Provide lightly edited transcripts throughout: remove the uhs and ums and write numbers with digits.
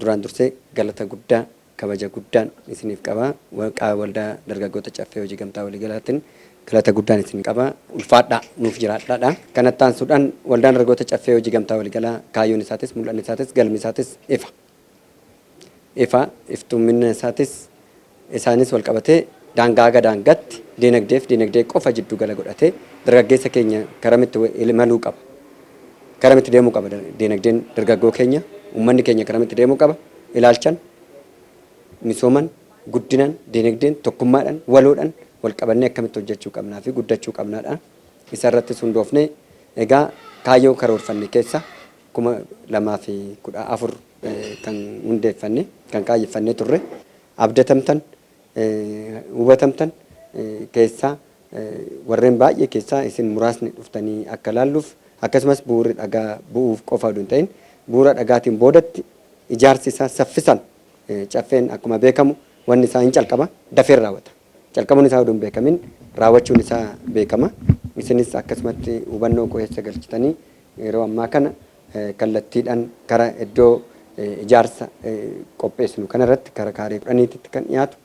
Duraan dursee galata guddaa, kabaja guddaan isiniif qaba. Waldaa Dargaggoota Caffee Hojii Gamtaa Waliigalaatiin galata guddaan isin qaba. Ulfaadhaa, nuuf jiraadhaadha. Kanatti aansuudhaan Waldaan Dargaggoota Caffee Hojii Gamtaa Waliigalaa kaayyoon isaatis, mul'anni isaatis, galmi isaatis ifa. Ifa iftumminna isaatis isaanis wal qabatee daangaa haga daangaatti diinagdeef diinagdee qofa jiddu gala godhatee dargaggeessa keenya karamitti imaluu qaba. Karamitti deemuu qaba diinagdeen dargaggoo keenya, uummanni keenya karamitti deemuu qaba, ilaalchan, misooman, guddinan, diinagdeen, tokkummaadhaan, waloodhaan wal qabannee akkamitti hojjechuu qabnaa fi guddachuu qabnaadha. Isa irrattis hundoofnee egaa kaayyoo karoorfanne keessa 2014 kan hundeeffanne, kan kaayyeffannee turre, abdatamtan, hubatamtan keessaa warreen baay'ee keessaa isin muraasni dhuftanii akka laalluuf, akkasumas bu'uurri dhagaa bu'uuf qofa oduu hin ta'in bu'uura dhagaatiin boodatti ijaarsi isaa saffisaan, Caffeen akkuma beekamu wanni isaa hin calqaba, dafee raawwata. Calqabuun isaa oduu hin beekamin raawwachuun isaa beekama. Isinis akkasumatti hubannoo keessa galchitanii yeroo ammaa kana kallattiidhaan kara iddoo ijaarsa qopheessinu kanarratti kara kaaree 10titti kan dhiyaatu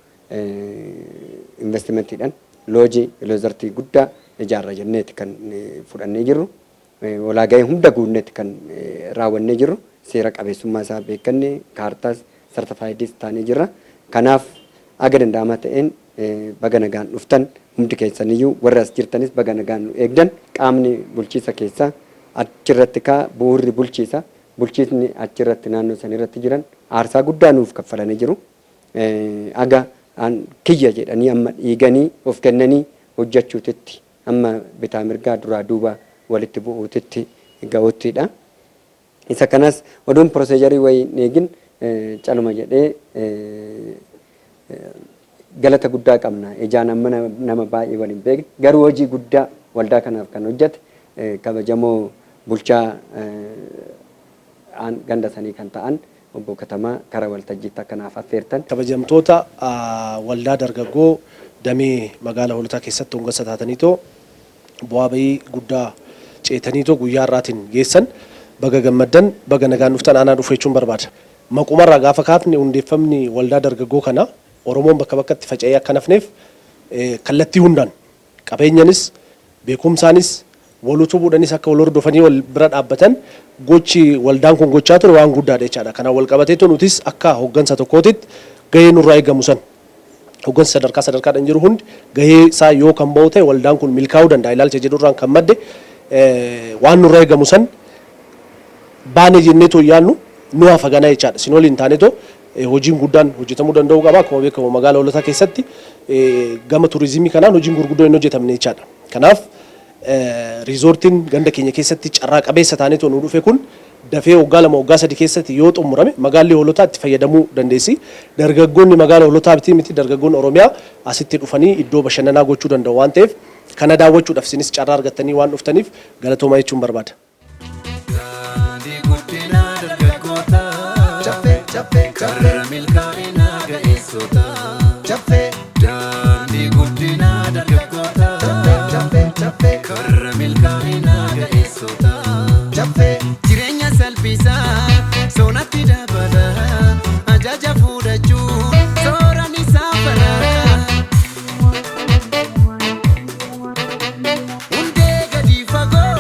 investimentiidhaan loojii riizortii guddaa ijaarra jenneeti kan fudhannee jirru. Walaagahee hunda guunneeti kan raawwannee jirru. Seera qabeessummaa isaa beekanne, kaartaas certifiedis taanee jirra. Kanaaf aga danda'amaa ta'een baga nagaan dhuftan hundi keessaniyyuu, warri as jirtanis baga nagaan nu eegdan. Qaamni bulchiisa keessaa achirratti kaa bu'uurri bulchiisa, bulchiisni achirratti naannoo sanirratti jiran aarsaa guddaa nuuf kaffalanii jiru. Aga kiyya jedhanii amma dhiiganii of kennanii hojjechuutitti, amma bitaa mirgaa duraa duuba walitti bu'uutitti ga'uttidha. Isa kanas oduun procedure wayii hin eegin caluma jedhee galata guddaa qabna. Ijaan amma nama baay'ee wal hin beekne, garuu hojii guddaa waldaa kanaaf kan hojjete kabajamoo bulchaa ganda sanii kan ta'an obbo Katamaa kara waltajjiitti akkanaaf affeertan. Kabajamtoota waldaa dargaggoo damee magaala Hoolotaa keessatti hoggansa taataniitoo bu'aa bahii guddaa ceetaniitoo guyyaa har'aatiin geessan, baga gammaddan, baga nagaan dhuftan, aanaa dhufu jechuun barbaada. Maqumarraa gaafa kaafne, hundeeffamni waldaa dargaggoo kana Oromoon bakka bakkatti faca'ee akka nafneef kallattii hundaan qabeenyanis, beekumsaanis, wal utubuudhanis akka wal hordofanii wal bira dhaabbatan gochi waldaan kun gochaa ture waan guddaadha jechaadha. Kanaan wal qabateetu nutis akka hoggansa tokkootitti gahee nurraa eegamu san, hoggansi sadarkaa sadarkaadhaan jiru hundi gahee isaa yoo kan bahu ta'e waldaan kun milkaa'uu danda'a ilaalcha jedhurraan kan madde, waan nurraa eegamu san baane jenneetoo yaannu nu hafa ganaa jechaadha. Isin waliin taaneetoo hojiin guddaan hojjetamuu danda'uu qaba. Akkuma beekamu magaala Hoolotaa keessatti gama turizimii kanaan hojiin gurguddoo hin hojjetamne jechaadha. Kanaaf riizoortiin ganda keenya keessatti carraa qabeessa taaneetoo nu dhufe kun dafee waggaa 2, waggaa 3 keessatti yoo xumurame magaalli Hoolotaa itti fayyadamuu dandeessi. Dargaggoonni magaala Hoolotaa miti, dargaggoonni Oromiyaa asitti dhufanii iddoo bashannanaa gochuu danda'u waan ta'eef, kana daawwachuudhaaf isinis carraa argattanii waan dhuftaniif galatoomaa jechuun barbaada. Daandii guddinaa dargaggootaa. Caffee, caffee, caffee. Karra milkaa'inaa ga'eessotaa. Caffee. Daandii guddinaa dargaggootaa. Caffee, caffee, caffee. Karra milkaa'inaa ga'eessotaa. Caffee. Jireenya salphisaa soonatti dabala, ajaja fudhachuun sooraan isaa fara. Hundee gadi fagoo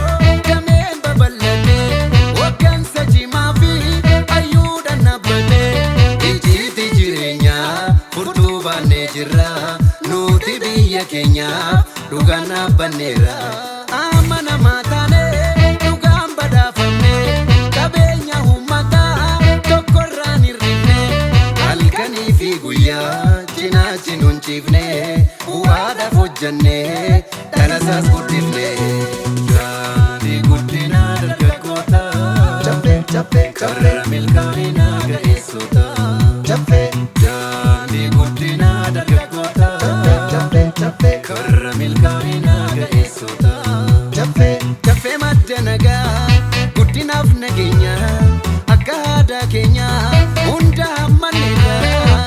dameen babal'atee, hoggansa cimaa fi hayyuudhaan dhaabbatee, icciitii jireenyaa furtuu baannee jirra, nuti biyya keenyaaf dhugaan dhaabbanneerra. Amanamaa taanee dhugaan badhaafamne, qabeenya uummataa tokkorraan hir'ifne, halkanii fi guyyaa cinaachi nun ciifne, bu'aadhaaf hojjenne, dhalasaas guddifne. Daandii guddinaa dargaggootaa. Caffee, caffee, caffee. Karra milkaa'inaa ga'eessotaa. Caffee. Daandii guddinaa dargaggootaa. Caffee, caffee, caffee. Karra milkaa'inaa ga'eessotaa. Caffee. Caffee madda nagaa guddinaaf nageenya, akka aadaa keenya hunda hammanneerra.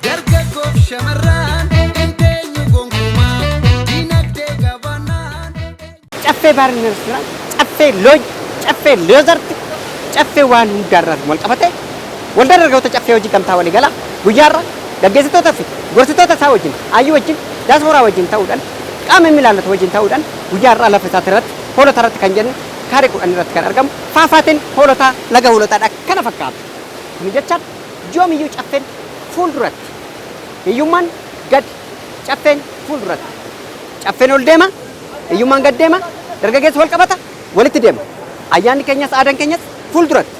Dargaggoof shamarran hin teenyu gonkumaa, diinagdee qabaannaan. Caffee Bar and Restaurant, Caffee Lodge, Caffee Resort. Caffee waan hundaarraa wal qabate waldaan dargaggoota Caffee Hojii Gamtaa Waliigalaa guyyaarra gaggeessitoota fi gorsitoota isaa wajjin, ayyuu wajjin, daasporaa wajjin ta'uudhaan, qaama inni ilaallatu wajjin ta'uudhaan guyyaarraa lafa isaati irratti, Hoolota irratti kan jennu kaaree 10 irratti kan argamu faafaateen Hoolotaa, laga Hoolotaadha kana fakkaata. Kuni jechaan yoomiyyuu Caffeen fuulduratti, hiyyummaan gad, Caffeen fuulduratti. Caffeen ol deema, hiyyummaan gad deema, dargaggeessi wal qabata, walitti deema. Ayyaanni keenyas aadaan keenyas fuulduratti.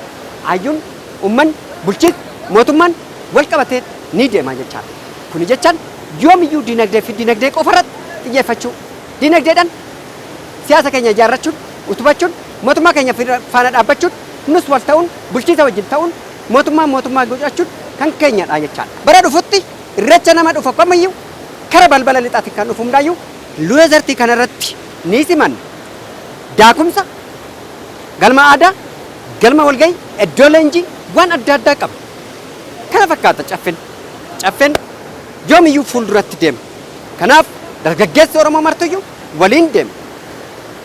Hayyuun, ummanni, bulchiinsi, mootummaan wal qabatee ni deema jechaadha. Kuni jechaan yoomiyyuu dinagdee fi dinagdee qofa irratti xiyyeeffachuu, dinagdeedhaan siyaasa keenya ijaarrachuun, utubachuun, mootummaa keenya faana dhaabbachuun, nus wal ta'uun, bulchiinsa wajjin ta'uun, mootummaa mootummaa godhachuun kan keenyadha jechaadha. Bara dhufutti Irreecha nama dhufu kamiyyuu kara balbala lixaatiin kan dhufu hundaayyuu luezartii kanarratti ni simanna. Daakumsa, galma aadaa, galma walgahii, iddoo leenjii waan adda addaa qaba. Kana fakkaata Caffeen. Caffeen yoomiyyuu fuulduratti deema. Kanaaf dargaggeessi Oromoo martuyyuu waliin deema.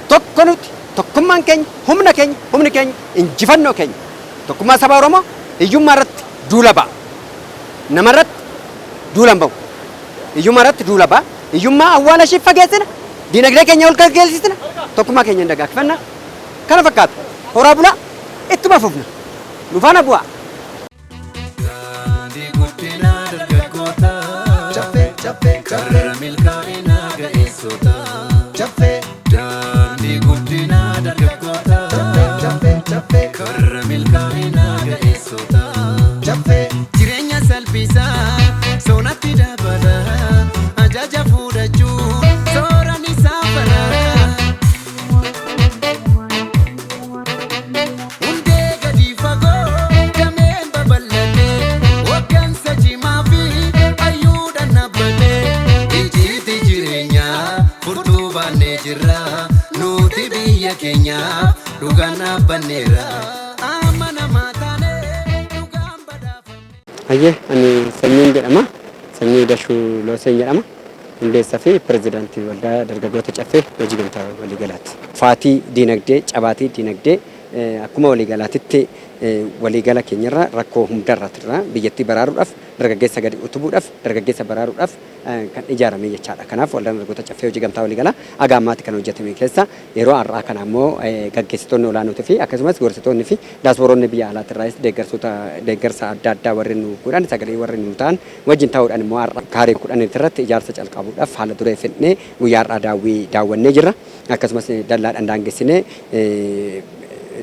Tokko nuti, tokkummaan keenya humna keenya, humni keenya injifannoo keenya. Tokkummaa saba Oromoo hiyyummaa irratti duula ba'a. Nama irratti duula hin bahu. Hiyyummaa irratti duula ba'a. Hiyyummaa awwaala ishii fageessina. Diinagdee keenya ol geessisna. Tokkummaa keenya hin dagaagfanna. Kana fakkaata. Horaa bulaa, ittuma fufna. Nu faana bu'aa. Daandii guddinaa dargaggootaa. Caffee caffee caffee. Karra milkaa'inaa ga'eessotaa. Caffee. Daandii guddinaa dargaggootaa. Caffee caffee caffee. Karra milkaa'inaa ga'eessotaa. Caffee. Jireenya salphisaa soonatti dabala, ajaja fudhachuu sooran isaa fara. Hundee gadi fagoo dameen babal'ate, hoggansa cimaa fi hayyuudhaan dhaabbate. Icciitii jireenyaa furtuu baannee jirra, nuti biyya keenyaaf dhugaan dhaabbanneerra. Amanamaa taanee dhugaan badhaafamne. Hayyee, ani Sanyiin jedhama. Sanyii Dashuu Looseen jedhama. Hundeessaa fi pirezidaantii Waldaa Dargaggoota Caffee Hojii Gamtaa Waliigalaati. Kufaatii diinagdee, cabaatii diinagdee akkuma waliigalaatitti waliigala keenyarra rakkoo hundarratirra biyyattii baraaruudhaaf, dargaggeessa gadi utubuudhaaf, dargaggeessa baraaruudhaaf kan ijaarame jechaadha. Kanaaf Waldaan Dargaggoota Caffee Hojii Gamtaa Waliigalaa haga ammaatti kan hojjetame keessa yeroo har'aa kana ammoo gaggeessitoonni olaanootii fi akkasumas gorsitoonni fi daaspooroonni biyya alaatirraayis deeggarsoota deeggarsa adda addaa warri nu godhan, sagalee warri nu ta'an wajjin ta'uudhaan immoo har'a kaaree 10 irratti ijaarsa calqabuudhaaf haala duree fidnee guyyaa har'aa daawwii daawwannee jirra. Akkasumas dallaadhaan daangessinee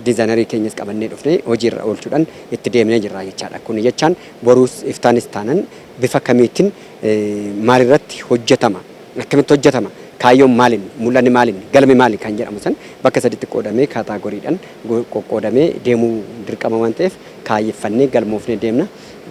diizaayinarii keenyas qabannee dhufnee hojiirra oolchuudhaan itti deemnee jirra jechaadha. Kuni jechaan boruus iftaanis taanan bifa kamiitiin maalirratti hojjetama, akkamitti hojjetama, kaayyoon maalin, mul'anni maalin, galmi maali kan jedhamu san bakka saditti qoodamee kaataagoriidhaan qoqqoodamee deemuu dirqama waan ta'eef kaayyeffannee galmoofnee deemna.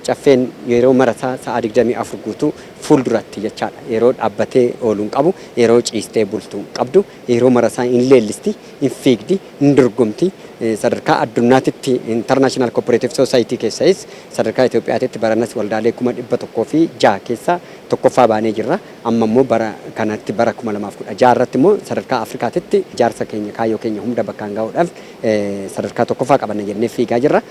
Caffeen yeroo marasaa sa'a 24 guutuu fuulduratti jechaadha. Yeroo dhaabbatee oolu hin qabu, yeroo ciistee bultu hin qabdu, yeroo marasaa hin leellisti, hin fiigdi, hin dorgomti. Sadarkaa addunyaatitti International Cooperative Society keessayis sadarkaa Itoophiyaatitti baranas waldaalee 106,000 keessaa tokkoffaa baanee jirra. Amma immoo bara kanatti bara 2016 irratti immoo sadarkaa Afrikaatitti ijaarsa keenya, kaayyoo keenya hunda bakkaan ga'uudhaaf sadarkaa tokkoffaa qabanna jennee fiigaa jirra.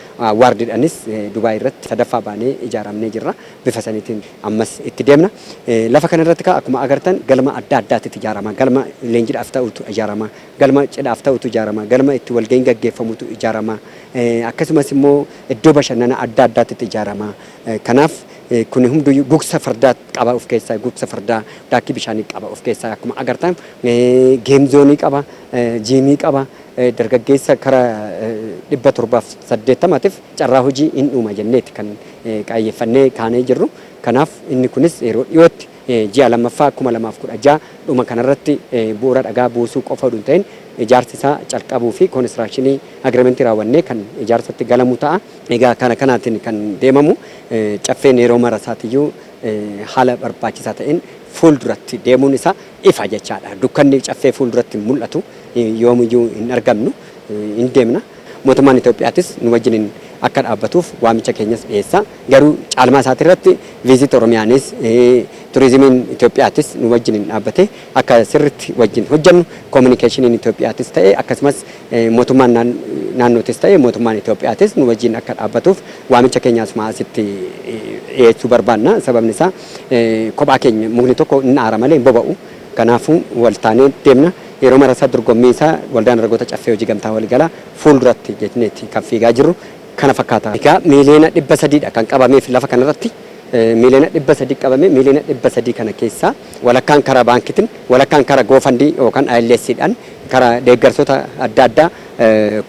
Waardiidhaanis Dubaay irratti sadaffaa baanee ijaaramnee jirra. Bifa saniitiin ammas itti deemna. Lafa kana irratti akkuma agartan galma adda addaatitti ijaarama. Galma leenjiidhaaf ta'utu ijaarama. Galma cidhaaf ta'utu ijaarama. Galma itti walga'iin gaggeeffamutu ijaarama. Akkasumas immoo iddoo bashannana adda addaatitti ijaarama. Kanaaf kun hunduyyuu gugsa fardaa qaba of keessaa, gugsa fardaa, daakkii bishaanii qaba of keessaa, akkuma agartan geem zoonii qaba, jiimii qaba, dargaggeessa kara 780tiif carraa hojii hin uuma jenneeti kan kaayyeffannee kaanee jirru. Kanaaf inni kunis yeroo dhiyootti ji'a lammaffaa 2016 dhuma kanarratti bu'uura dhagaa buusuu qofa oduu hin ta'in ijaarsi isaa calqabuu fi koonistirakshinii agirimentii raawwannee kan ijaarsatti galamu ta'a. Egaa kana kanaatiin kan deemamu, Caffeen yeroo mara isaatiyyuu haala barbaachisaa ta'een fuulduratti deemuun isaa ifa jechaadha. Dukkanni Caffee fuulduratti hin mul'atu, yoomiyyuu hin argamnu, hin deemna. Mootummaan Itoophiyaatis nu wajjiniin akka dhaabbatuuf waamicha keenyas dhiyeessa. Garuu caalmaa isaatii irratti Visit Oromiyaanis, Turizimiin Itoophiyaatis nu wajjin dhaabbate akka sirritti wajjin hojjennu, communicationiin Itoophiyaatis ta'e, akkasumas mootummaan naannootis ta'e mootummaan Itoophiyaatis nu wajjin akka dhaabbatuuf waamicha keenya asuma asitti dhiyeessuu barbaanna. Sababni isaa kophaa keenya mukni tokko inni aara malee hin boba'u. Kanaafuu wal taanee deemna. Yeroo marasaa dorgommii isaa Waldaan Dargaggoota Caffee Hojii Gamtaa Waliigalaa fuulduratti jenneeti kan fiigaa jirru kana fakkaata. Egaa 300,000,000dha kan qabameef. Lafa kanarratti 300,000,000 qabame. 300,000,000 kana keessaa walakkaan karaa baankiitiin, walakkaan karaa GoFundMe yookaan ILSdhaan, karaa deeggartoota adda addaa,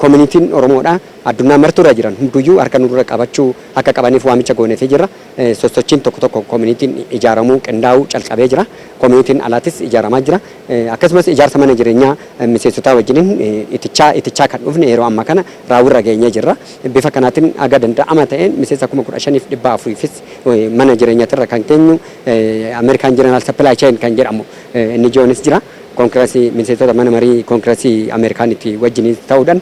communityn Oromoodha addunyaa martuurra jiran hunduyyuu harka nurra qabachuu akka qabaniif waamicha gooneefii jirra. Sosochiin tokko tokko communityn ijaaramuu qindaa'uu calqabee jira. Communityn alaatis ijaaramaa jira. Akkasumas ijaarsa mana jireenyaa miseensotaa wajjiniin itichaa itichaa kan dhufne yeroo ammaa kana raawwirra geenyee jirra. Bifa kanaatiin aga danda'ama ta'een miseensa 15,400fis mana jireenyaatirra kan keenyu American General Supply Chain kan jedhamu inni joonis jira. Koongirasii miseensota mana marii koongirasii Ameerikaanitti wajjin ta'uudhaan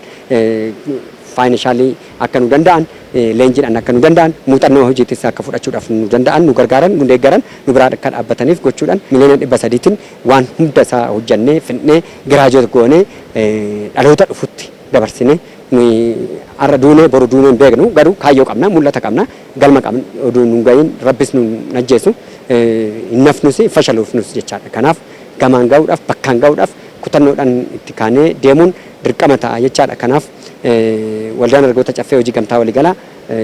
financially akka nu danda'an, leenjiidhaan akka nu danda'an, muuxannoo hojiittis akka fudhachuudhaaf nu danda'an, nu gargaaran, nu deeggaran, nu biraa akka dhaabbataniif gochuudhaan 300,000,000tiin waan hunda isaa hojjannee fidnee graduate goonee dhaloota dhufutti dabarsinee. Nuyi har'a duunee boru duunee hin beeknu, garuu kaayyoo qabna, mul'ata qabna, galma qabna. Oduu nu gahin rabbis nu ajjeesu hin nafnus fashaluufnus jechaadha. Kanaaf gamaan ga'uudhaaf, bakkaan ga'uudhaaf kutannoodhaan itti kaanee deemuun dirqama ta'a jechaadha. Kanaaf Waldaan Dargaggoota Caffee Hojii Gamtaa Waliigalaa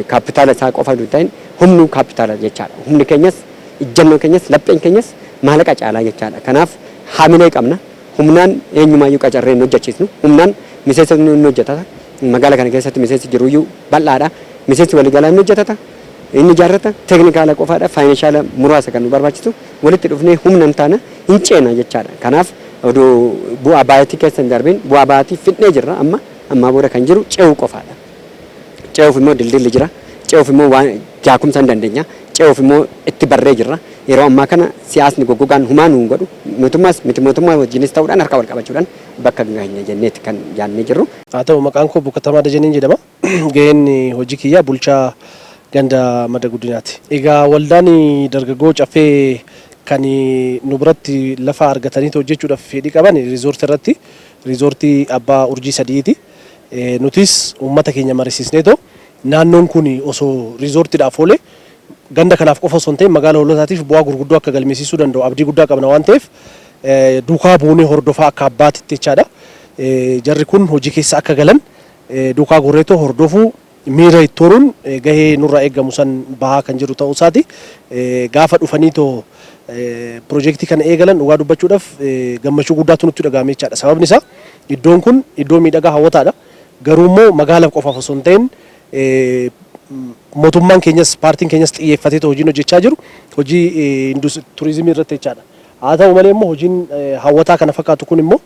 kaapitaala isaa qofa hin ta'in, humnuu kaapitaala jechaadha. Humni keenyas, ijjannoo keenyas, lapheen keenyas maallaqa caalaa jechaadha. Kanaaf haamilee qabna. Humnaan eenyumaayyuu qacarree hin hojjechiisnu. Humnaan miseensonni hin hojjetata. Magaala kana keessatti miseensi jiruyyuu bal'aadha. Miseensi waliigalaa hin hojjetata. Inni ijaarrata. Technical qofaadha. Financial muraasa kan nu barbaachisu. Walitti dhufnee humna hin taana, hin ceena jechaadha. Kanaaf oduu bu'aa baatii keessa hin darbin, bu'aa baatii fidnee jirra. Amma ammaa booda kan jiru ce'uu qofaadha. Ce'uuf immoo dildilli jira. Ce'uuf immoo waan jaakumsa hin dandeenya. Ce'uuf immoo itti barree jirra. Yeroo ammaa kana siyaasni goggogaan humaa nu hin godhu. Mootummaas miti mootummaa wajjinis ta'uudhaan harka wal qabachuudhaan bakka gahenya jenneeti kan yaadnee jirru. Haa ta'u, maqaan koo Bukatamaa Dajaniin jedhama. Gaheen hojii kiyyaa bulchaa ganda Madda Guddinaati. Egaa waldaan dargaggoo Caffee kan nu biratti lafa argatanii hojjechuudhaaf fedhii qaban riizoortii irratti, riizoortii abbaa urjii sadiiti. Nutis uummata keenya mariisisneetoo naannoon kun osoo riizoortiidhaaf oole ganda kanaaf qofa osoo hin ta'in magaala Hoolotaatiif bu'aa gurguddoo akka galmeessisuu danda'u abdii guddaa qabna waan ta'eef, duukaa buunee hordofaa akka abbaatitti jechaadha. Jarri kun hojii keessa akka galan duukaa gorreetoo hordofuu, miira itti horuun gahee nurraa eeggamu san bahaa kan jiru ta'uu isaati. Gaafa dhufanii too piroojeektii kana eegalan, dhugaa dubbachuudhaaf gammachuu guddaatu nutti dhagahame jechaadha. Sababni isaa iddoon kun iddoo miidhagaa hawwataadha. Garuu immoo magaalaaf qofaaf osoo hin ta'in, mootummaan keenyas paartiin keenyas xiyyeeffatee hojiin hojjechaa jiru hojii turizimii irratti jechaadha. Haa ta'u malee immoo hojiin hawwataa kana fakkaatu kun immoo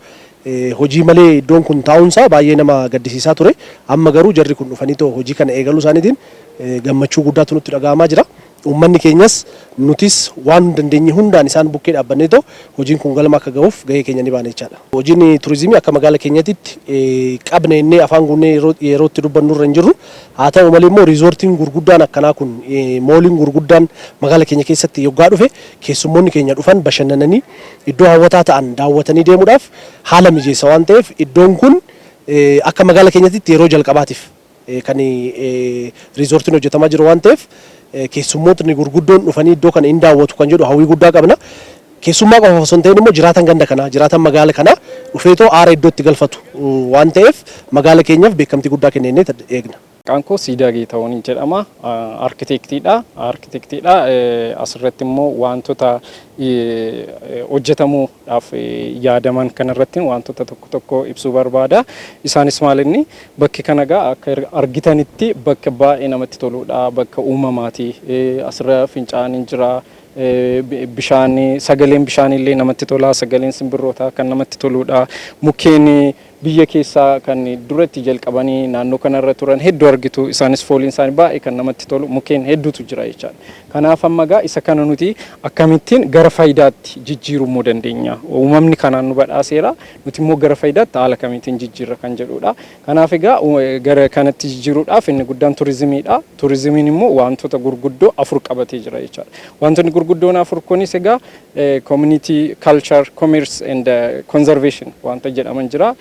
hojii malee iddoon kun taa'uunsaa baay'ee nama gaddisiisaa ture. Amma garuu jarri kun dhufanii too hojii kana eegaluu isaaniitiin gammachuu guddaatu nutti dhaga'amaa jira. Uummanni keenyas nutis waan dandeenye hundaan isaan bukkee dhaabbannee too hojiin kun galma akka gahuuf gahee keenya ni baana jechaadha. Hojiin turizimii akka magaala keenyatitti qabne innee afaan guunnee yeroo itti dubbannu irra hin jirru. Haa ta'u malee immoo riizoortiin gurguddaan akkanaa kun, malliin gurguddaan magaala keenya keessatti yoggaa dhufe, keessummoonni keenya dhufan bashannananii iddoo hawwataa ta'an daawwatanii deemuudhaaf haala mijeessa waan ta'eef, iddoon kun akka magaala keenyatitti yeroo jalqabaatiif kan riizoortiin hojjetamaa jiru waan ta'eef, keessummootni gurguddoon dhufanii iddoo kana hin daawwatu kan jedhu hawwii guddaa qabna. Keessummaa qofa osoo hin ta'in immoo jiraatan ganda kanaa, jiraatan magaala kanaa dhufeetoo aara iddoo itti galfatu waan ta'eef, magaala keenyaaf beekamtii guddaa kennee eegna. Maqaan koo Siidaa Geetahuun jedhama. Arkiteektiidha. Arkiteektiidha. Asirratti immoo wantoota hojjetamuudhaaf yaadaman kanarratti wantoota tokko tokko ibsuu barbaada. Isaanis maal inni bakki kana egaa akka argitanitti bakka baay'ee namatti toludha. Bakka uumamaati. Asirra fincaa'aan jira. Bishaan, sagaleen bishaanillee namatti tola. Sagaleen simbirrootaa kan namatti toludha. Mukkeen Biyya keessaa kan duratti jalqabanii naannoo kanarra turan hedduu argitu. Isaanis fooliin isaanii baay'ee kan namatti tolu, mukkeen hedduutu jira jechaadha. Kanaaf amma egaa isa kana nuti akkamittiin gara faayidaatti jijjiiruu immoo dandeenya? Uumamni kanaan nu badhaaseera. Nuti immoo gara faayidaatti haala kamiitiin jijjiirra kan jedhudha. Kanaaf egaa gara kanatti jijjiiruudhaaf inni guddaan turizimiidha. Turizimiin immoo wantoota gurguddoo afur qabatee jira jechaadha. Wantoonni gurguddoon afur kunis egaa community, culture, commerce and conservation wanta jedhaman jira.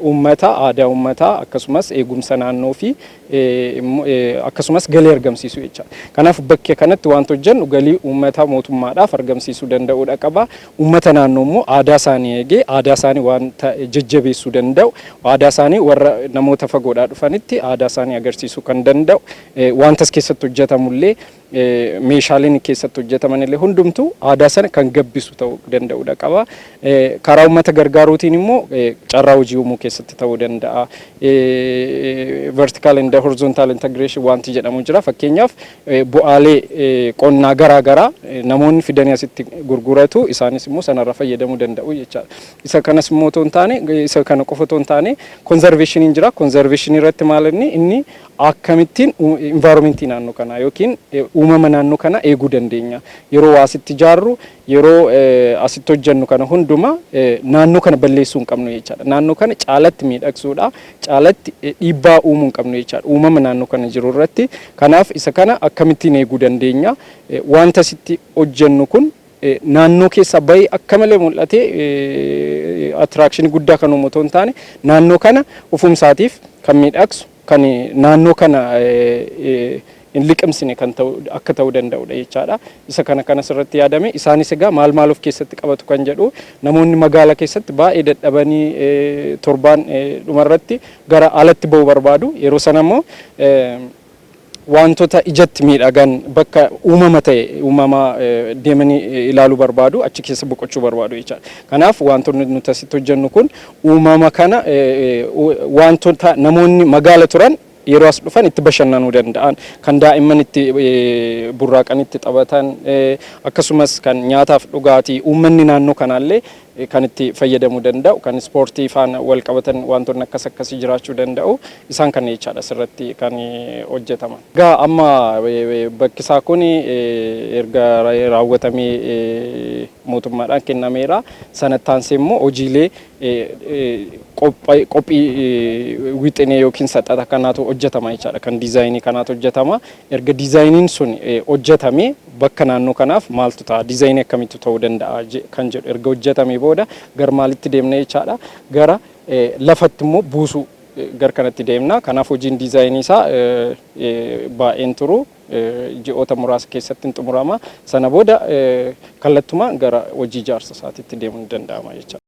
Uummata, aadaa uummataa, akkasumas eegumsa naannoo fi akkasumas galii argamsiisuu jechaadha. Kanaaf bakkee kanatti wanta hojjennu galii uummata mootummaadhaaf argamsiisuu danda'uudha qaba. Uummata naannoo immoo aadaa isaanii eegee, aadaa isaanii wanta jajjabeessuu danda'u, aadaa isaanii warra namoota fagoodhaa dhufanitti aadaa isaanii agarsiisuu kan danda'u, wanta as keessatti hojjetamullee, meeshaaleen keessatti hojjetaman illee hundumtuu aadaa sana kan gabbisu ta'uu danda'uudha qaba. Karaa uummata gargaaruutiin immoo carraa hojii uumuu keessatti ta'uu danda'a. Vertical and horizontal integration wanti jedhamu jira. Fakkeenyaaf, bu'aalee qonnaa garaa garaa namoonni fidanii asitti gurguratu, isaanis immoo sanarra fayyadamuu danda'u jechaadha. Isa kanas immoo otoo hin taane, isa kana qofa otoo hin taane, conservationiin jira. Conservation irratti maal inni akkamittiin environmentii naannoo kanaa yookiin uumama naannoo kana eeguu dandeenya? Yeroo asitti ijaarru, yeroo asitti hojjennu kana hunduma naannoo kana balleessuu hin qabnu jechaadha. Naannoo kana caalatti miidhagsuudha. Caalatti dhiibbaa uumuu hin qabnu jechaadha, uumama naannoo kana jiru irratti. Kanaaf isa kana akkamittiin eeguu dandeenya? Wanta asitti hojjennu kun naannoo keessa bahee akka malee mul'atee attraction guddaa kan uumu otoo hin taane, naannoo kana ofumsaatiif kan miidhagsu, kan naannoo kana hin liqimsine kan ta'u akka ta'uu danda'udha jechaadha. Isa kana kanas irratti yaadame. Isaanis egaa maal maal of keessatti qabatu kan jedhu, namoonni magaalaa keessatti baay'ee dadhabanii torbaan dhumarratti gara alatti ba'uu barbaadu. Yeroo sana immoo wantoota ijatti miidhagan, bakka uumama ta'e, uumama deemanii ilaaluu barbaadu, achi keessa boqochuu barbaadu jechaadha. Kanaaf wantoonni nuti asitti hojjennu kun uumama kana, wantoota namoonni magaala turan yeroo as dhufan itti bashannanuu danda'an, kan daa'imman itti burraaqan, itti taphatan, akkasumas kan nyaataaf dhugaatii uummanni naannoo kanaallee kan itti fayyadamuu danda'u, kan ispoortii faana wal qabatan, wantoonni akkas akkasii jiraachuu danda'u. Isaan kana jechaadha asirratti kan hojjetaman. Egaa amma bakki isaa kun erga raawwatamee mootummaadhaan kennameera. Sanatti aansee immoo hojiilee qophii wixinee yookiin saxaxa kanaatu hojjetama jechaadha. Kan diizaayinii kanaatu hojjetama. Erga diizaayiniin sun hojjetame, bakka naannoo kanaaf maaltu ta'a, diizaayinii akkamitti ta'uu danda'a kan jedhu erga hojjetamee booda gara maalitti deemna jechaadha? Gara lafatti immoo buusuu gara kanatti deemna. Kanaaf hojiin diizaayinii isaa baay'een turu, ji'oota muraasa keessatti hin xumurama. Sana booda kallattumaan gara hojii ijaarsa isaatiitti deemuun ni danda'ama jechaadha.